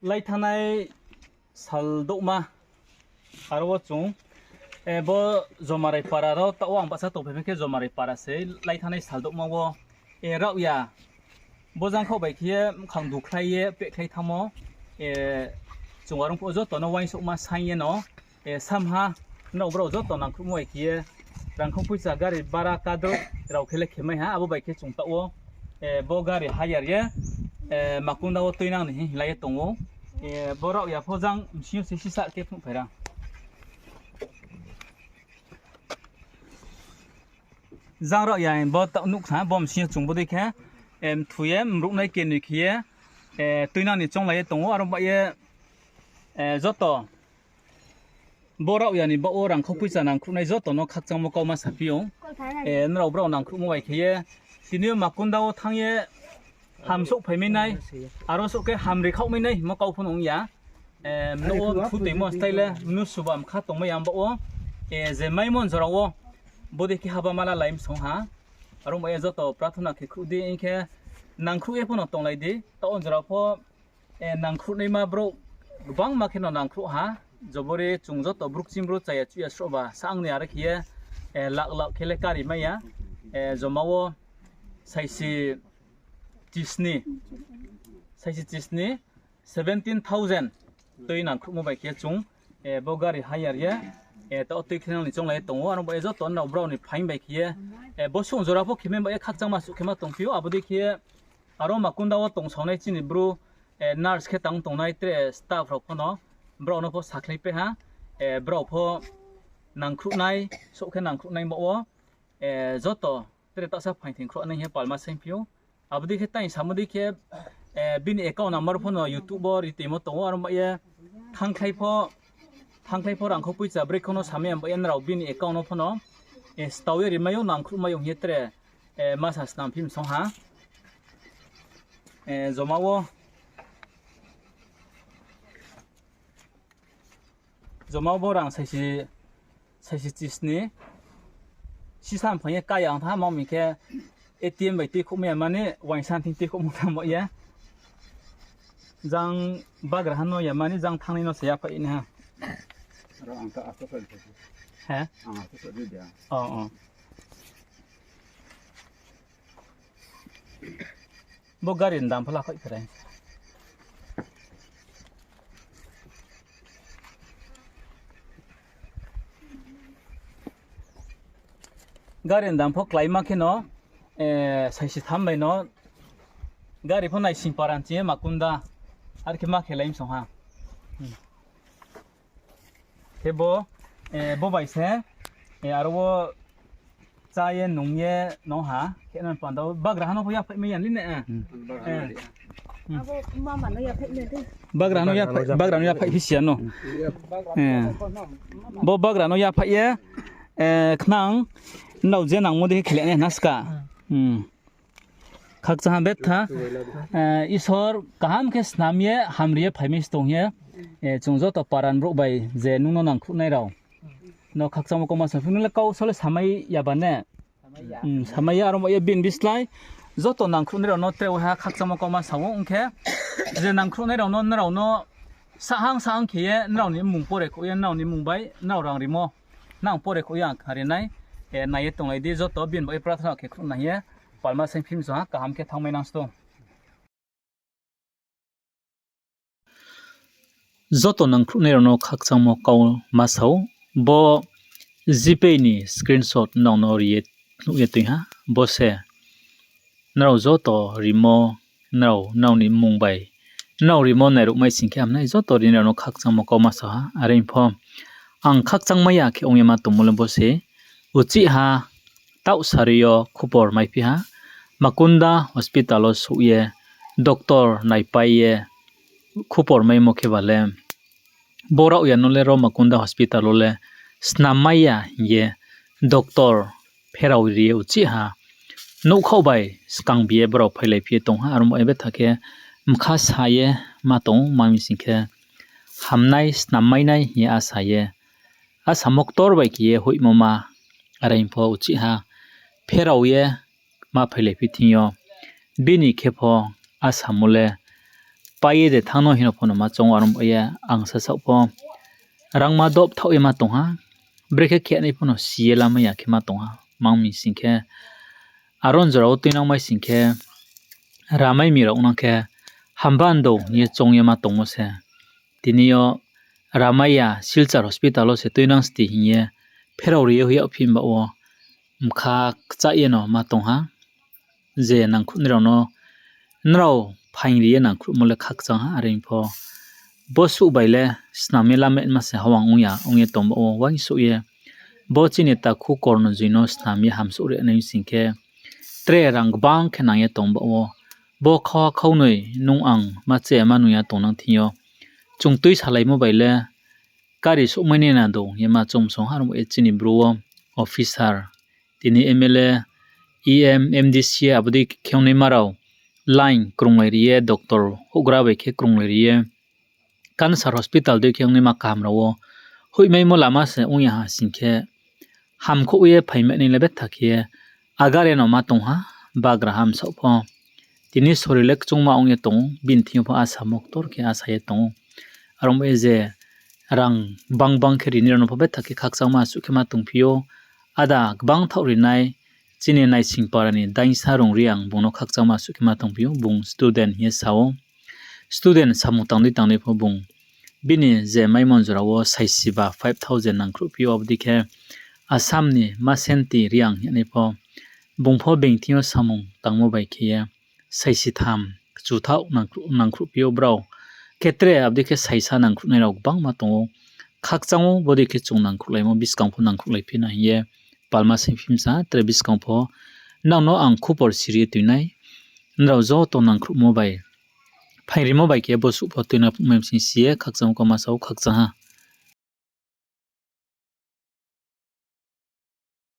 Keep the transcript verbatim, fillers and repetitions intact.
Lai thanngnai sal douhma, aro wo chung, bo Jomarai para ro taoh wo ang bahcha tongphai khe Jomarai para se lai thanngnai sal douhma wo, raohya, bo jangkhaoh bai khe ye mkhang dukhlai ye pehkhlai thanngmo, chung arung phuh joto no uaingsouhma saing ye no, samha, nrao brao joto nangkhruhmo bai khe ye, rangkhou poicha gari bara kadro rao khe le khe mai ha, abo bai khe chung taoh wo, bo gari hire ye, Makunda wo tuinang ni hing lai ye tong ou. Bo raohya pho jang bsing yo se sisa khe phnuhphai ra. Jang raohya bo taoh nuh khna, bo bsing yo chung bodei khe, mthu ye mruhnai kenoi khe ye, tuinang ni chounglai ye tong ou, aro bah ye, joto bo raohya ni baoh wo rangkhou poicha nangkhruhnai joto no khakchangmo kauma saphi ou. Nrao brao nangkhruhmo bai khe ye, tini yo Makunda wo thanng ye hamsouh phaimai nai, aro souh khe hamri khaohmai nai hingmo kau pho no ong ya. Nouh wo mthu toimo style le mnusu ba mkha tongmai ya baoh wo, je maimo jora wo, bodei khe haba mala lai msong ha. Aro bah ye joto prathona khe khruh di, hing khe nangkhruh ye pho no tonglai di, taoh wo jora pho, nangkhruhnaima brouh gbangma khe no nangkhruh ha. Jobori chung joto bru kching bru chaya chuhya sroh ba sang ni are khe ye, lak lak khe le kari mai ya. Joma wo saisi chisni, saisi chisni, seventeen thousand tui nangkhruhmo bai khe chung, bo gari hire ye, taoh tui khenang ni chounglai ye tong ou, aro bah ye joto nrao brao ni phaing bai khe ye, bo sung jora pho khe mai bah ye khakchangma suh khe ma tongphi ou, abo dei khe ye, aro Makunda wo tongsaonai chini bru, nurse khe tang tongnai tre staff rao pho no, brao no pho sakhlai pai ha, brao pho nangkhruhnai, souh khe nangkhruhnai baoh wo, joto tre taohsa phaing thing khruh nai hing ye palma saingphi ou. Abo dei khe tang samo dei khe, bini account number pho no YouTube wo ri toimo tong ou, aro bah ye thanngkhlai pho, thanngkhlai pho rangkhou poicha brekhe no samai ya bah ye nrao bini account no pho no, stao ye rimai ou, nangkhruhmai ou hing ye tre, masa snam phi msong ha. Joma wo, joma wo bo rang saisi, saisi chisni, sisa mphang ye kaya ang tha, ma mi khe A T M bai tuikhouhmai ya mani, uaingsa thing tuikhouhmo thanng bah ye. Jang bagraha no ya mani, jang thanngnai no se yaphaih nai ha. He? Bo gari ni dam pho laphaih pherai. Gari ni dam pho kláima khe no, saisi tham bai no, gari pho naising paran ching ye Makunda, are khe ma khe lai msong ha. Khe bo, bo bai se, aro wo chá ye nung ye no ha, khe nang panda wo bagraha no pho yaphaih mai ya ni ne? Bagraha no yaphaih phi si ya no. Bo bagra no yaphaih ye, khnang, nrao je nangmo dei khe khe le nai hna ska. Khakchang ha betha, Isor kaham khe snam ye hamri ye phaimai se tong ye, chung joto paran brouh bai je nung no nangkhruhnai rao no khakchangmo kauma sa phi, nung le kau so le samai ya ba ne? Samai ya, aro mo ye bini bislái joto nangkhruhnai rao no tre ha khakchangmo kauma sa ou, ong khe je nangkhruhnai rao no, nrao no sahang sahang khe ye nrao ni mmung pore khouh ye, nrao ni mmung bai nrao rang rimo, nang pore khouh ye ang khna ri nai, nai ye tonglai di, joto bini bai prathana khe khruh nai ye, palma saing phim so ha, kaham khe thanngmai nang sto. Joto nangkhruhnai rao no khakchangmo kau ma sa ou, bo GPay ni screenshot nrao no ri ye nuh ye toing ha, bo se nrao joto rimo, nrao, nrao ni mmung bai nrao rimo nairuhmai sing khe hamnai, joto rinai rao no khakchangmo kau ma sa ha. Are pho ang khakchangmai ya khe ong ye ma tongmo le bo se, uchih ha taoh sari yo khupor maiphi ha, Makunda hospital wo souh ye doctor naipai ye khupor maimo khe ba le, bo raohya no le ro Makunda hospital wo le snam mai ya hing ye doctor pherao ri ye uchih ha nouhkhaoh bai skangbi ye brao phailaiphi ye tong ha. Aro mo ye betha khe mkha sa ye ma tong ou, ma mi sing khe hamnai snam mai nai hing ye asa ye, asamo ktor bai khe ye hoihmo ma, are pho uchih ha pherao ye ma phailaiphi thing yo, bini khe pho asamo le pai ye de thanng no hing no pho no ma choung, aro ba ye ang sasaoh pho rangma dopthaoh ye ma tong ha. Brekhe khe nai pho no si ye lamai ya khe ma tong ha. Mang mi sing khe, aro ni jora wo tuinang mai sing khe, ramai mi rao nang khe, hamba ndou hing ye choung ye ma tongmo se. Tini yo ramai ya, Silchar hospital wo se tuinang sti hing ye pherao ri ye hoih yagphi ba wo, mkha kchah ye no ma tong ha. Je nangkhruhnai rao no nrao phaing ri ye nangkhruhmo le khakchang ha, are pho bo suh bai le snam ye lamai ma se hawang ong ya, ong ye tong ba wo uaingsouh ye. Bo chini takhu Kornojoi no snam ye hamsouh ri nai sing khe, tre rang gbang khe nang ye tong ba wo. Bo khau khaunoi nung ang ma che ma nung ya tongnang thing yo. Chung tuisalaimo bai le kari souhmai nai na dou ye ma choung song ha, aro ba ye chini bru wo officer, tini M L A, E M, M D C, abo dei khe ongnaima rao line krunglai ri ye, doctor houhgra bai khe krunglai ri ye, cancer hospital dei khe ongnaima kaham rao wo hoihmaimo lama se ong ya ha sing khe, hamkhouh ye phaimai nai le betha khe ye, agare no ma tong ha, bagra hamsaoh pho. Tini sori le kchungma ong ye tong ou, bini thing yo pho asamo ktor khe asa ye tong ou. Aro ba ye je rang gbang gbang khe rinai rao no pho betha khe khakchangma suh khe ma tongphi ou. Ada gbang thaoh rinai, chini Naisingpara ni Daingsa Rungreang bung no khakchangma suh khe ma tongphi ou, bung student hing ye sa ou. Student samung tang dei tang dei pho bung bini je maimo ni jora wo saisi ba five thousand nangkhruhphi ou, abo dei khe Assam ni Masenti Reang hing ye nai pho, bung pho being thing yo samung tangmo bai khe ye saisi tham kchuthaoh nangkhruh-, nangkhruhphi ou brao. Khe tre abo dei khe saisa nangkhruhnai rao gbangma tong ou. Khakchang ou, bo dei khe chung nangkhruhlaimo buskang pho nangkhruhlai phi na hing ye palma saingphimsa, tre buskang pho nang no ang khupor siri ye tuinai. Nrao joto nangkhruhmo bai, phaingrimo bai khe bo suh pho tuina phuhmai bsing si ye khakchang ou, kau ma sa ou, khakchang ha.